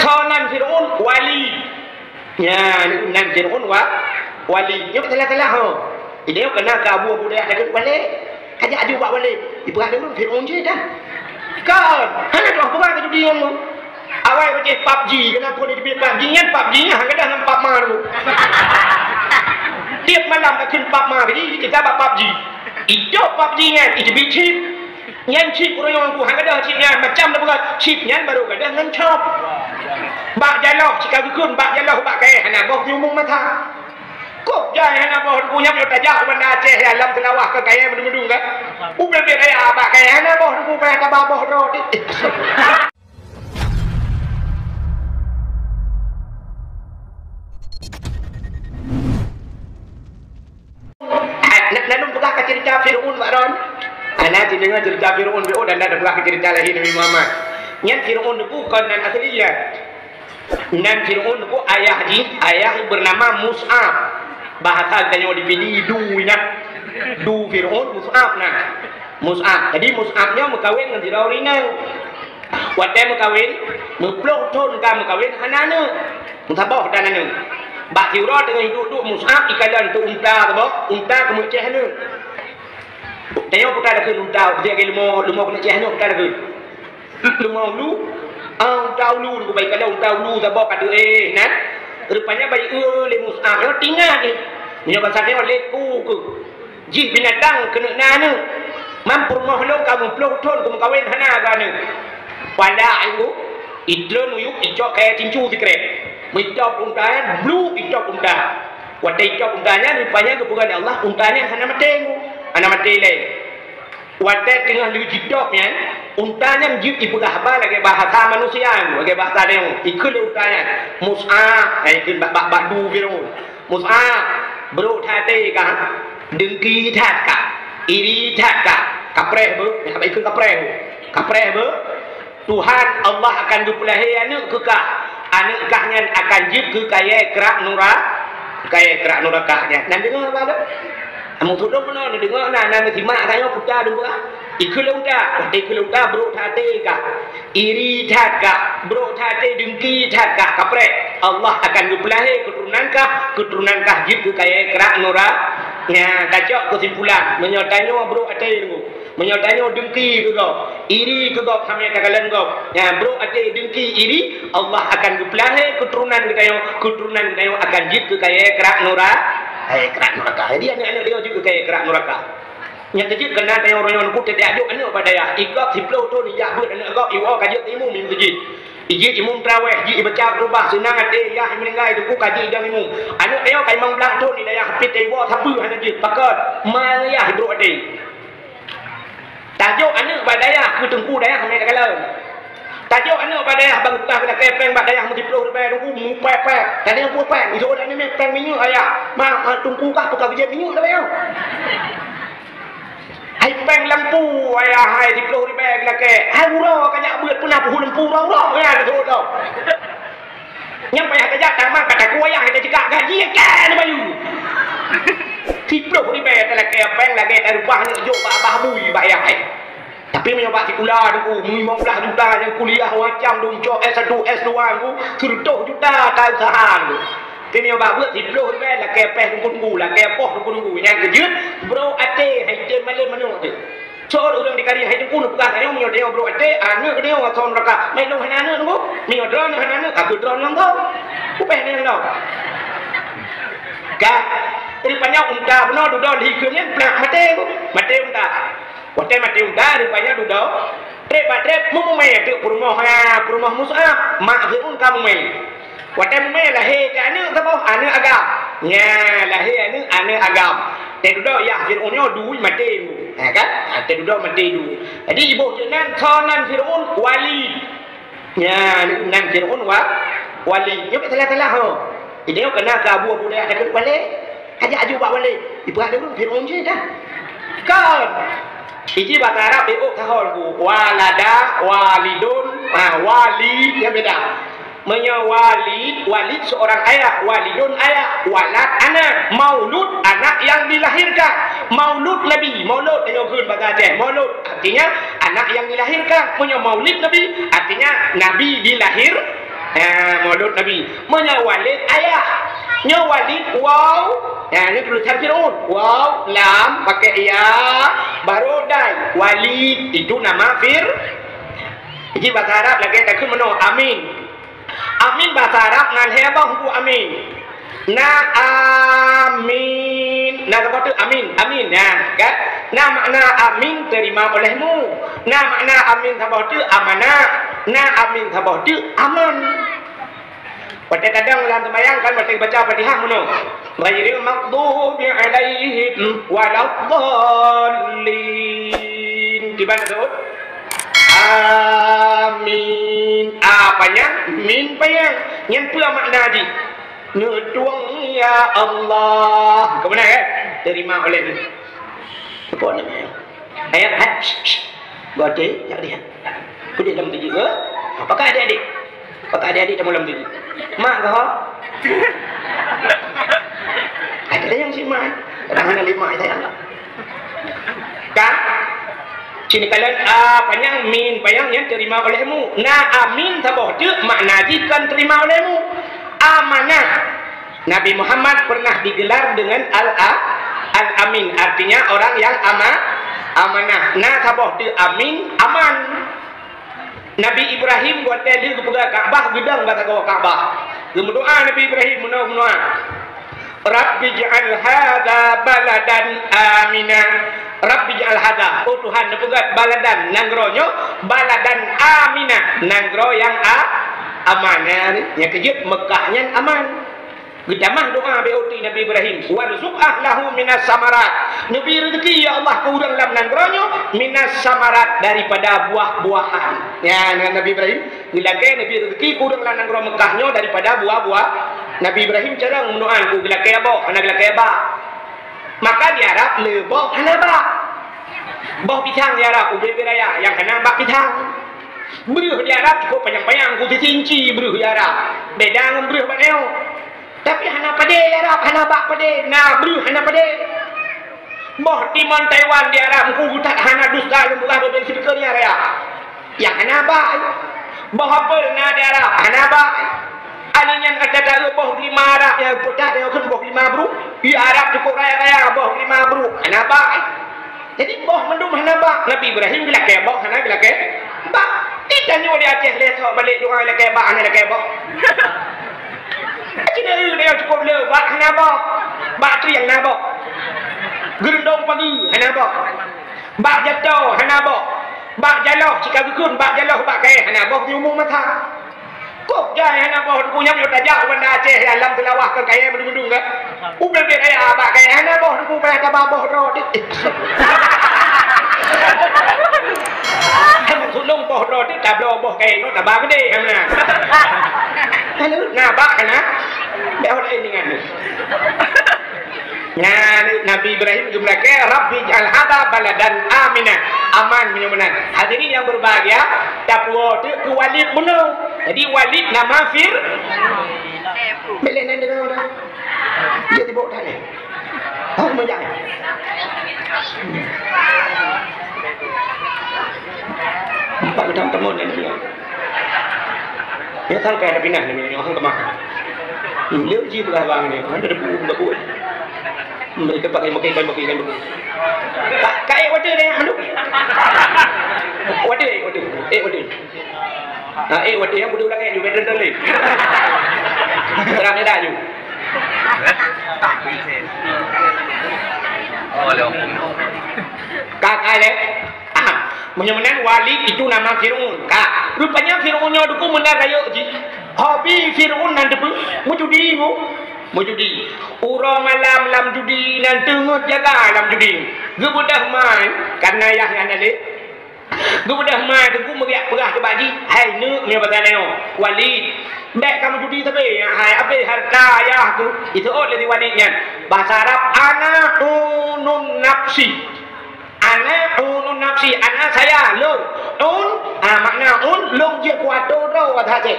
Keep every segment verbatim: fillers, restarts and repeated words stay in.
Keunan Fir'aun wali. Nya, nan Fir'aun wa-, wali. Nyoe salah-salah, ho. Ide nyoe keunan keu Abu Abu Dayah takheun wali. Kajak aju bak wali. Ipeugah deungon Fir'aun cit dah. Kon, hana tuah peugah keu dunia nyoe. Awai beuceh PUBG, keunan phon di PUBG nyan, PUBG nyan hana gadah ngon pap ma tu. Tiep malam ka kheun pap ma, jadi kita bak PUBG. Itu PUBG nyan, itu bit chip. Nyan chip ureueng nyang ku hana gadah chip nyan, macam na buka chip nyan baru gadah ngon chop. Bak jaloh cika geukheun, bak jaloh bak kayèe hana boh tiumong mata. Kok jai hana boh ku nyang tajak u Banda Aceh ya lam Seulawah ka kayèe meudung-meudung ka. Ubé-bé raya bak kayèe hana boh ku payah taba boh droe. Na, na lôn peugah ka cerita Fir'aun bak droen. Ana ci deungoe cerita Fir'aun, Fir'aun dan na peugah ka cerita lahé Nabi Muhammad. Nyan Fir'aun nyoe kon nan asli ya. Nan Fir'aun nyoe ayah jih, ayah bernama Mus'ab. Bahasa tanyoe di Pidie du inan. Du Fir'aun Mus'ab nan. Mus'ab. Jadi Mus'ab nyoe meukawen ngon sidroe ureueng inong. Watèe meukawen, meuploh thon ka meukawen hana aneuk. Meusaboh dan aneuk. Bak siuroe teungoh duek-duek Mus'ab ikalon teuk unta saboh, unta keumeuk ceh aneuk. Tanyoe peue takheun unta, leumo, leumo keuneuk ceh aneuk peue takheun. Leumo ulu, ah, unta ulu, nyoe bak ikalon unta ulu saboh ka deuh, eh, na. Rupanya bak ieu lé Mus'ab nyoe tingat jih. Nyoe basa nyoe lé ku keuh. Jih binatang keuneuk na aneuk. Mam peurumoh lôn ka meuploh thon keu meukawen hana keu aneuk. Pala ibu, itreun uyueb icok kayèe tincu sikrek. Meutop unta nyan, blu itop unta. Watèe itop unta nyan, rupanya geupeugah lé Allah, unta nyan hana maté, hana maté lé. Watèe teungoh lheueh jitop nyan, unta nyan jeuet ipeugah haba lagèe bahasa manusia, lagèe bahasa tanyoe. Ikheun lé unta nyan, Mus'ab, ikheun bak, bak, bak du Fir'aun. Mus'ab, brok that até kah, deungki that kah, iri that kah, kapreh beuh, nyan haba ikheun kapreh beuh. Kapreh beuh, Tuhan Allah akan geupeulahé aneuk keu kah. Aneuk kah nyan akan jeuet keu kayèe krak nura-, kayèe krak nuraka nyan. Nan deungö haba tu? Amu tudong meunoe neudeungö na, na neusimak tanyoe peue ta dum peugah. Ikheun lé unta, ikheun lé unta brok that até kah. Iri that kah, brok that até, deungki that kah, kapreh. Allah akan geupeulahé keuturonan kah, keuturonan kah jeuet keu kayèe krak nura-, nya, tacok keusimpulan. Meunyoe tanyoe brok até, meunyoe tanyoe deungki keu gob, iri keu gob, samé takalon gob, nya, brok até, deungki, iri, Allah akan geupeulahé keuturonan geutanyoe, keuturonan geutanyoe akan jeuet keu kayèe krak nura-, kayèe krak nuraka. Jadi aneuk-aneuk tanyoe jeuet keu kayèe krak nuraka. Nyang keujeuet keunan tanyoe uroe nyoe Teungku teudiak jok aneuk bak dayah. Ikot siplôh thôn ijak beuet aneuk gob, iwoe ka jeuet imum di meuseujid. Ijeuet imum traweh, jeuet ibaca khutbah, seunang até, yah meuninggai Teungku ka jeuet idong imum. Aneuk tanyoe ka limong blaih thôn di dayah, tapi teuiwoe sapeue hana jeuet, pakon? Ma yah brok até. Tajok aneuk bak dayah keu Teungku, dayah hana takalon. Tajok aneuk bak dayah bang tukang lakèe pèng bak dayah meusiplôh ribèe Teungku, mupèe-pèe. Tadi nyang pupèe, ijo dan nyoe pèng minyeuk ayah. Ma, ma Teungku kah peugah bijèh minyeuk dah bayang. Hai pèng lampu ayah hai siplôh ribèe lakèe. Hai uroe ka jak beuet peuna peuhu lampu uroe-uroe ya dah. Nyang payah tajak tamah ka takue ayah tajak gaji ka na bayeue. Siplôh ribèe talakèe pèng lagèe tareubah aneuk jok bak babah bui bak ayah hai. Tapi meunyoe bak sikula Teungku, limong blaih juta nyang kuliah macam dum cok S satu, S dua Teungku, seratus juta ka useuha Teungku. Tapi meunyoe bak beuet siplôh ribèe lakèe pèng Teungku-teungku, lakèe poh Teungku-teungku. Nyang keujeuet, brok até hai tem malem aneuk teuh. Cok ureueng di kari hai Teungku neupeugah tanyoe meunyoe tanyoe brok até, aneuk tanyoe asoe neuraka. Mai lôn hana aneuk Teungku. Meunyoe droeneuh hana aneuk, ka keu droeneuh lom. Upèh nyan lom. Ka, rupanya unta bunoe dudoe lhi keu nyan, plah maté Teungku. Maté unta. Watèe maté unta, rupanya dudoe, trép bak trép, meumumè teuk peurumoh, ha, peurumoh Mus'ab, mak Fir'aun ka mumè. Watèe mumè lahé keu aneuk saboh, aneuk agam. Nya, lahé aneuk, aneuk agam. Teududoe yah Fir'aun nyoe dui maté. Ha kan? Ha, teududoe maté dui. Jadi iboh jeuet nan, soe nan Fir'aun? Walid. Nya, nan Fir'aun wa-, Walid. Nyoe salah-salah ho. Jadi nyoe keunan keu Abu Abu Dayah takheun Walid. Kajak aju bak Walid. Ipeugah deungon Fir'aun cit dah. Kon. Iji bahasa Arab iôh kahon ku. Walada, walidun, ha, wali, nyan beda. Meunyoe walid, walid seorang ayah, walidun ayah, walad anak, maulud anak yang dilahirkan. Maulud Nabi, maulud tanyoe kheun bahasa Aceh. Maulud artinya anak yang dilahirkan. Meunyoe maulid Nabi artinya Nabi dilahir-, Ha, Maulud Nabi. Meunyoe Walid ayah. Nyoe Walid waw. Ha, nyoe tulisan Firaun. Waw, lam, pakai ya, baru dai. Walid itu nama Fir. Jadi bahasa Arab lagèe takheun meunoe, amin. Amin bahasa Arab ngon lhèe boh huruf amin. Na amin. Na saboh teuk amin. Amin. Nah, kan? Na makna amin terima olehmu. Na makna amin saboh teuk amanah. Na amin saboh teuk aman. Watèe kadang lam seumayang kan watèe baca Fatihah meunoe. Ghairil maghdubi alaihim waladdallin. Kiban tu? Amin. A panyang, min panyang. Nyan peue makna jih? Neutueng ya Allah. Keu beuna kan? Terima oleh. Apa namanya? Ayat, hai, shh, shh. Gode, jak dia. Kudeh lam tuju ke? Apakah adik-adik? Apakah adik-adik dah malam tuju? Mak kau? Ada yang si mak. Kadang ada lima saya. Kan? Sini kalian, ah, panyang min, panyang yang terima olehmu. Na amin saboh teuk makna jih kan terima olehmu. Amanah. Nabi Muhammad pernah digelar dengan Al-, Al-Amin, artinya orang yang ama-, amanah. Na saboh teuk amin, aman. Nabi Ibrahim watèe lheueh geupeugah Ka'bah, geudong bak sagoe Ka'bah. Geumeudoa Nabi Ibrahim meunoe meudoa, "Rabbi ij'al hadza baladan amina." Rabbi ij'al hadza, oh Tuhan, neupeugah baladan, nanggroe nyoe, baladan amina, nanggroe nyang a-, aman. Nyang keujeuet Meukah nyan aman. Geutamah doa B O T Nabi Ibrahim, "Warzuq ahlahu minas samarat." Neubi rezeki, ya Allah, keu ureueng lam nanggroe nyoe, minas samarat, daripada buah-buahan. Ya, Nabi Ibrahim, geulakèe neubi rezeki keu ureueng lam nanggroe Meukah nyoe daripada buah-buah. Nabi Ibrahim carông meudoa, geulakèe boh, hana geulakèe bak. Maka di Arab le boh hana bak. Boh pisang di Arab, ubé-ubé raya, nyang hana bak pisang. Breuh di Arab cukôp panyang-panyang, ku sisi inci breuh di Arab. Beda ngon breuh bak nyoe. Tapi hana padé di Arab, hana bak padé, na breuh hana padé. Boh timon Taiwan di Arab, ku geutak hana dusta lôn peugah beubeuen sibeukeue nyan raya. Nyang hana bak. Boh apel na di Arab, hana bak. Aneuk nyan ata taeu boh lima Arab nyang peutat nyang kheun boh lima breuh. Di Arab cukôp raya-raya boh lima breuh, hana bak. Jadi boh mandum hana bak. Nabi Ibrahim geulakèe boh, hana geulakèe bak. Di tanyoe di Aceh lé sok balek doa lakèe bak, hana lakèe boh. Cina eu dia cukôp le bak hana boh. Bak tu nyang na boh. Geurundong pagi hana boh. Bak jato hana boh. Bak jaloh cika geukheun bak jaloh bak kayèe hana boh di umu masa. Kok jai hana boh Teungku nyan meunyoe tajak u Banda Aceh lam Seulawah kon kayèe meudung-meudung kan? Ubé-bé kayèe bak kayèe hana boh Teungku payah taba boh droe deh. Kan sulong boh droe deh tabloe boh kayèe nyoe taba geudeh kan meunan. Hana, na bak hana. Bèk ho laén deungon. Nyan Nabi Ibrahim geumeulakèe, "Rabbi ij'al hadza baladan amina." Aman meunyoe meunan. Hadirin yang berbahagia, tapuwoe teuk keu Walid bunoe. Jadi Walid nama Fir-, Bèk lé nan deungoe dah. Dia tibok dah ni. Hah, meujak. Empat gedang temun ni dia. Ya, sampai ada pinah ni, orang kemah. Lé ji belah bang ni, ada debu, debu. Hmm, itu pakai, pakai, pakai, pakai, pakai. Ka, ka ék water deh, anu. Water, ék water. Ék water. Ha, ék water yang kudu lagi, you better than me. Terang ni dah, you. Ka, ka, leh. Ah, meunyoe meunan Walid itu nama Fir'aun. Ka, rupanya Fir'aun nyoe dukung meunan rayeuk jih. Hobi Fir'aun nan debu, meujudi, mu. Meujudi. Uroe malam lam judi, nan teungeut jaga lam judi. Geubeudôh mai, karena yah nyan lé. Geubeudôh mai teungku meuriak peugah keu bak jih, "Hai neuk," meunyoe basa nyoe, "Walid, bèk kamoe judi sabe, hai, abéh hareuta ayah ku." Iseuôt lé si Walid nyan. Basa Arab, "Ana unun nafsi." Ana unun nafsi, ana saya, lôn. Un, ah, makna un, lôn jeuet kuatô droe basa Aceh.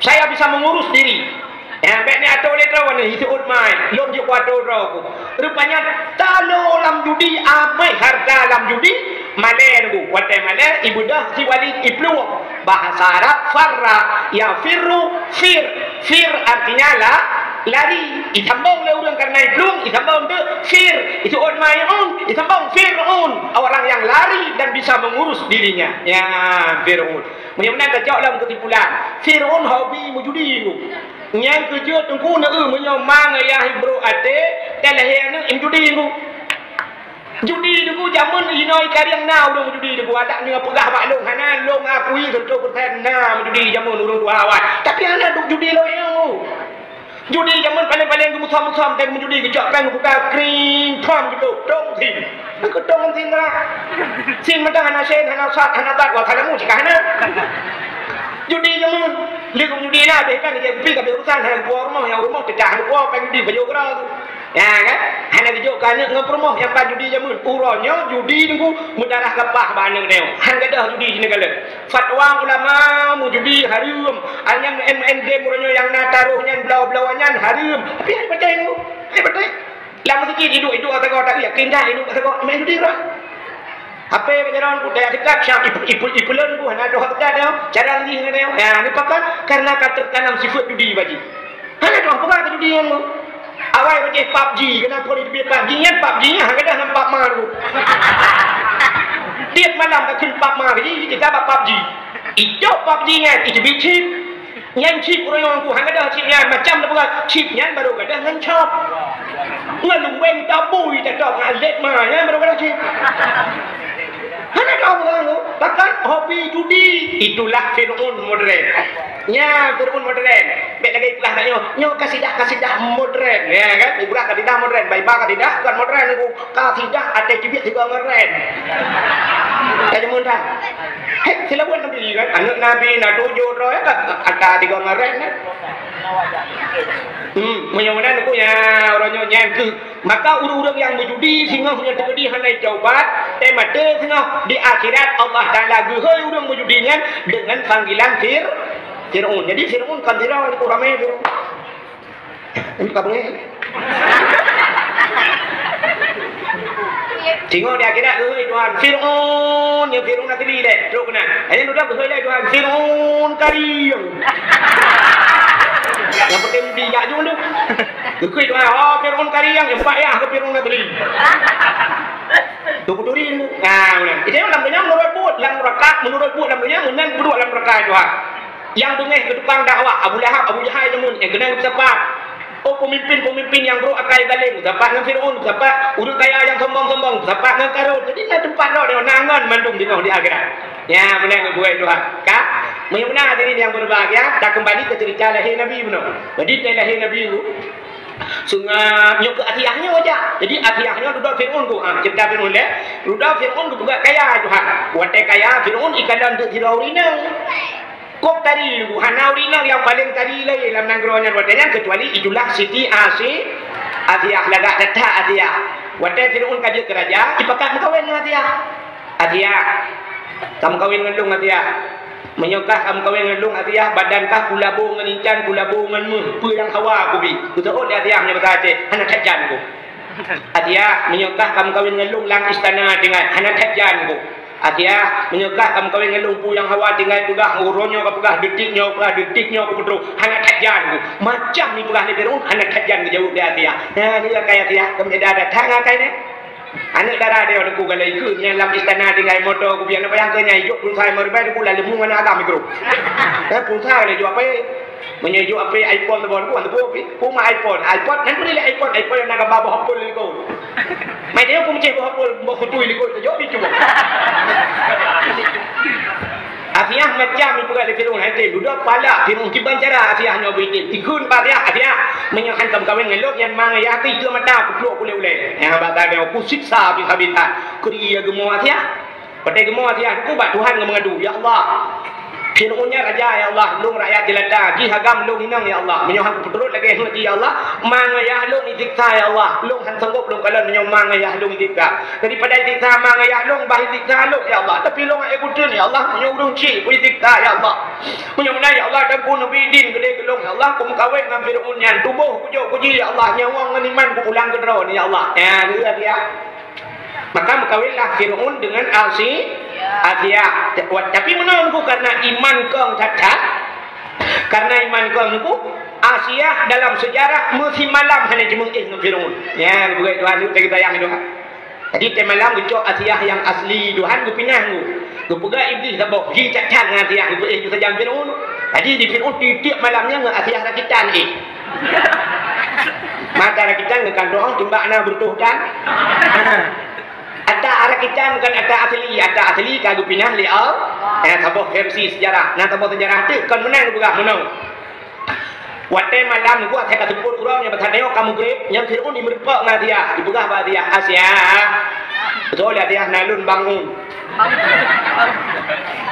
Saya bisa mengurus diri. Ya, bèk neuatô lé droe, nyan iseuôt mai. Lôn jeuet kuatô droe ku. Rupanya talo lam judi, abéh hareuta lam judi, Malée nunggu, watée malée, ibeudôh siwali iplueng. Bahasa Arab, farra, yafirru, fir. Fir artinya la, lari. Isambong lé ureuëng karena iplueng, isambong teuk fir. Iseuôt maiun, isambong Fir'aun. Orang yang lari dan bisa mengurus dirinya. Ya, Fir'aun. Meunyoe meunan tacok lom keusimpulan, Fir'aun hobi meujudi nunggu. Nyang keujeuet teungku neu meunyoe ma ngon yah ibrôk até, talahé aneuëk meujudi nunggu. Judi nunggu jameun inoe karieng na ureuëng judi nunggu, adak nyoe peugah bak lôn hana lôn akui seratus persen na meujudi jameun ureuëng tuha awai. Tapi hana duek judi lôn nunggu. Judi jameun paleng-paleng geumusom-musom dan meujudi geucok péng buka kring pom geudôk dong sing. Geudong sing lah. Sing mantong hana sen, hana sat, hana bat, wah hana mu cika hana. Judi jameun. Lé judi na beh kan dia kupi ka beh urusan hana buah rumah, yang rumah pecah buah péng judi bajôk keurau. Ya kan? Hana geujok keu aneuëk ngon peurumoh nyang ban judi jameun. Uroe nyoe judi nunggu meudarah gapah bak aneuëk nyoe. Han gadôh judi di neugala. Fatwa ulama meujudi hareuem. Anyang main-main game uroe nyoe nyang na taroh nyan, bloe-bloe nyan hareuem. Tapi hai patéh nunggu. Hai patéh. Lam meuseujid iduek-iduek sagoe, tapi yakin dah iduek sagoe main judi urang. Hapé bak jalan ku daya dekat siap ipu-, ipu-, ipuleun ku hana doh dekat dia. Cara lih ngon dia. Ya, ni pakon karena ka tertanam sifat judi bak jih. Hana doh peugah keu judi nyan. Awai bak jih PUBG, kenapa diteubiet PUBG nyan? PUBG nyan hana dah nampak malu. Tiap malam ka kheun PUBG, kita bak PUBG. Itu PUBG nyan, itu bicip. Nyan chip ureuëng nyang ku, hana gadôh chip nyan, macam na peugah chip nyan barô gadôh ngon chop. Ngon lumbeng tabui tatôb ngon lét ma nyan barô gadôh chip. Hana gadôh peugah ngon, bahkan hobi judi. Itulah Fir'aun modern. Nya Fir'aun modern. Bèk lagèe ipeugah tanyoe, nyoe kasidah-kasidah modern, ya kan? Ipeugah kasidah modern, bak iba kasidah bukan modern nunggu. Kasidah até kibiet sigoe ngon ren. Ka jameun dah. Hei, silawan Nabi kan? Aneuëk Nabi na tujoh droe kan? Ata sigoe ngon ren kan? Hmm, meunyoe meunan aku ya, uroe nyoe nyan keuh. Maka ureuëng-ureuëng nyang meujudi singoh nyoe teukeudi hana taubat, teumaté singoh di akhirat Allah Taala geuhôi ureuëng meujudi nyan deungon panggilan Fir-, Fir'aun. Jadi Fir'aun kan tidak ada ramai tu. Ini ka beungéh. Singoh di akhirat, "Hei Tuhan, Fir'aun, ya Fir'aun asli deh." Trok keunan. Hanya dudoe, "Hei Tuhan, Fir'aun karieng." Yang penting dijak jung tu. Geukheun Tuhan, "Oh, Fir'aun karieng, yang payah ke Fir'aun asli." Tu beuturi tu. Nah, meunan. Itu lam dunia menurut buat, lam neraka, menurut buat lam dunia, meunan buat lam neraka Tuhan. Nyang beungéh keu tukang dakwah, Abu Lahab, Abu Jahal deungon, nyang keunong geusapat. Oh, peumimpin-peumimpin nyang brok akai zalém, geusapat ngon Fir'aun, geusapat ureuëng kaya nyang sombong-sombong, geusapat ngon Karun. Jadi, na teumpat droe deungon, na ngon mandum singoh di akhirat. Ya, meunan geubuet Tuhan. Ka? Meunyoe meunan hadirin yang berbahagia, kita kembali ke cerita lahé Nabi bunoe. Jadi, dari lahé Nabi tu, sungai nyoe keu Asiah nyoe aja. Jadi, Asiah nyoe dudoe Fir'aun tu. Ha, cerita Fir'aun deh. Dudoe Fir'aun tu juga kaya Tuhan. Watèe kaya, Fir'aun ikalon deuek sidroe ureuëng inong. Kok tadi hana ureuëng inong nyang paleng tadi lé lam nanggroe nyan watèe nyan, kecuali itulah Siti Asi-, Asiah, lagak that-that Asiah. Watèe Fir'aun ka jeuet keu raja, ipakat meukawen ngon Asiah. Asiah, ka meukawen ngon lôn Asiah. Meunyoe kah ka meukawen ngon lôn Asiah, badan kah kulabo ngon incan, kulabo ngon méuh, peue nyang hawa kubi. Beutôi lé Asiah meunyoe basa Aceh, hana that jan ku. Asiah, meunyoe kah ka meukawen ngon lôn lam istana tinggai, hana that jan ku. Asiah, meunyoe kah ka meukawen ngon lôn peue nyang hawa tinggai peugah, uroe nyoe ka peugah, detik nyoe peugah, detik nyoe kupeutrok, hana that jan ku. Macam ni peugah lé Fir'aun, hana that jan geujaweueb lé Asiah. Nah, ni akai Asiah, keumeudada that ngon akai nyan. Aneuëk dara dia Teungku Galai Keue nyang lam istana tinggai moto kubi, aneuk bayang keu nyan ijok pulsa lima ribèe Teungku, lalu mu ngon agam mikro. Eh, pulsa lé jok apa? Meunyoe jok apa iPhone teuboh Teungku, Teungku pi. Kuma iPhone, iPhone, nan boleh lé iPhone, iPhone yang nak gambar boh apel liko. Mai dia pun cek boh apel, boh kutui liko, jok pi cuba. Asiah macam ni peugah lé Firaun, hai tem, dudoe palak Firaun kiban cara Asiah nyoe beuitem. Ikheun bak Asiah, Asiah, meunyoe han ka meukawen ngon lôn, nyan mangat yah teuh mata kupluek ulèe-ulèe. Nyang bak ta deuh kusiksa habis-habisan. Keu di geumo Asiah. Watèe geumo Asiah, dikeue bak Tuhan ngon meungadu, "Ya Allah, Firaun nyan raja, ya Allah, lôn rakyat jeulata, jih agam lôn inong, ya Allah. Meunyoe han kupeuturot lagèe heuet jih, ya Allah, mangat yah lôn isiksa, ya Allah. Lôn han sanggop lôn kalon meunyoe mangat yah lôn isiksa." Daripada isiksa mangat yah lôn, bah isiksa lôn, ya Allah. Tapi lôn hana kuteun, ya Allah, meunyoe ureueng chik kuisiksa, ya Allah. Meunyoe meunan, ya Allah, dan kuneubri idin keudeh keu lôn, ya Allah, kumeukawen ngon Firaun nyan. Tuboh kujok kujih, ya Allah, nyawöng ngon iman kupulang keu droeneuh, ya Allah. Nyan, lheueh Asiah. Maka meukawinlah Fir'aun dengan Asi-, Asiah. Tapi meunan Teungku, karena iman kong that-that, karena iman kong Teungku, Asiah dalam sejarah meusimalam hana jimeungéh ngon Fir'aun. Nyan, geupeugah Tuhan, geupeugah sayang Tuhan. Jadi, watèe malam geucok Asiah nyang asli Tuhan geupinah Teungku. Geupeugah Iblih saboh, jih that-that ngon Asiah geupeuéh ju sajan Fir'aun. Jadi, di Fir'aun tiep-tiep malam nyan ngon Asiah rakitan éh. Mata rakitan ngon kantong timbak na beureutoh tan. Ata rakitan bukan ata asli, ata asli ka geupinah lé Allah. Nah, saboh versi sejarah. Nah, saboh sejarah tu kon meunan geupeugah meunoe. Watèe malam Teungku, asai ka seupôt uroe nyan, bak saat nyoe ka mugreb, nyan Fir'aun jimeureumpok ngon Asiah, jipeugah bak Asiah, "Asiah, beutôi Asiah na lôn bangun."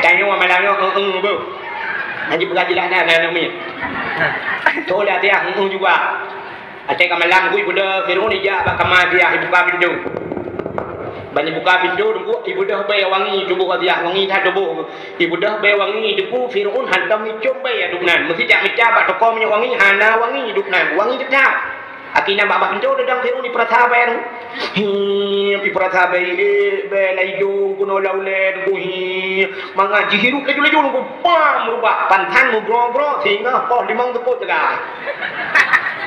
Tanyoe malam nyoe, "Heeh, beuh." Hana jipeugah jeulaih na, na, na miet. "Beutôi Asiah, heeh juga." Watèe ka malam Teungku, ipeudeuh Fir'aun ijak bak kama Asiah, ibuka pintoe. Ban ibuka pintoe Teungku, ibeudôh bèe wangi tuboh Asiah, wangi that tuboh. Ibeudôh bèe wangi Teungku, Fir'aun hantom icôm bèe lam nan. Meusi jak mita bak toko minyeuk wangi, hana wangi lam nan, wangi teutab. Akhé nyan bak, bak pintoe teudong Fir'aun ipeurasa bèe Teungku. Hii, ipeurasa bèe, eh, bèe lam idông keunoe lam ulèe Teungku, hii. Mangat jihirup laju-laju Teungku, pam, meurubah. Pansan meugroe-groe, singoh poh limong seupôt jaga.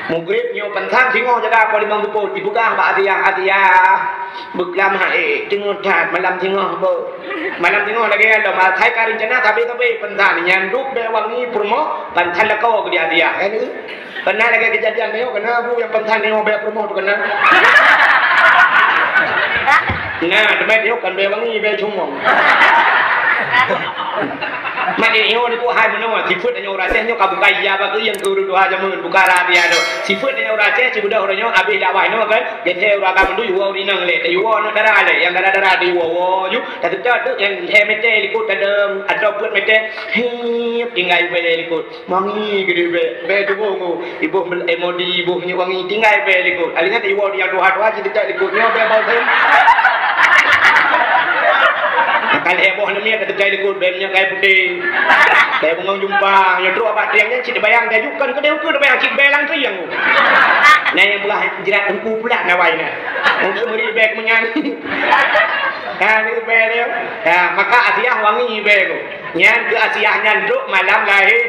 Mugreb nyoe pansan singoh jaga poh limong seupôt, ipeugah bak Asiah, "Asiah, beuklam hai, teungoh that malam singoh beuh." Malam singoh lagèe nyan lom, asai ka reuncana sabe-sabe pansan, nyan duek bèe wangi peurumoh, pansan lakoe keu di Asiah. Kan, kan na lagèe keujadian nyoe, kan na bu nyang pansan nyoe bèe peurumoh tu kan na. Nah, teuma nyoe kan bèe wangi, bèe cumong. Mak nyoe ni buhai meunoe, sifeuet nyoe ureueng Aceh nyoe ka bukai, iya bak nyang keu ureueng tuha jameun, bukan rahasia nyoe. Sifeuet nyoe ureueng Aceh, sibeudôh ureueng nyoe habéh dakwah nyoe kan, geuteuh ureueng agam tu, jiwoe ureueng inong lé, jiwoe aneuk dara lé, nyang dara-dara tu jiwoe, woe ju, tateutot tu nyang lhèe meter likot tadong, atau peuet meter, hip, tinggai bèe likot. Wangi geude bèe, bèe tuboh ngon. Iboh mel-, eh, modi, iboh minyeuk wangi, tinggai bèe likot. Akhirnya iwoe nyang tuha-tuha cit teucak likot. Nyoe bèe balsem. Kan heboh namiet teucak likot, bèe minyeuk kayu putéh. Bèe bungong jumpang, nyoe trok bak triang nyan cit bayang daju kan keudeh ukeue bayang cit bèe lam triang. Nah, nyang beulah jirat Teungku pulat nawai na. Mungkin meuri bèe keumeunan. Ha, ni bèe dia. Ha, maka Asiah wangi bèe tu. Nyan keu Asiah nyan trok malam lahé.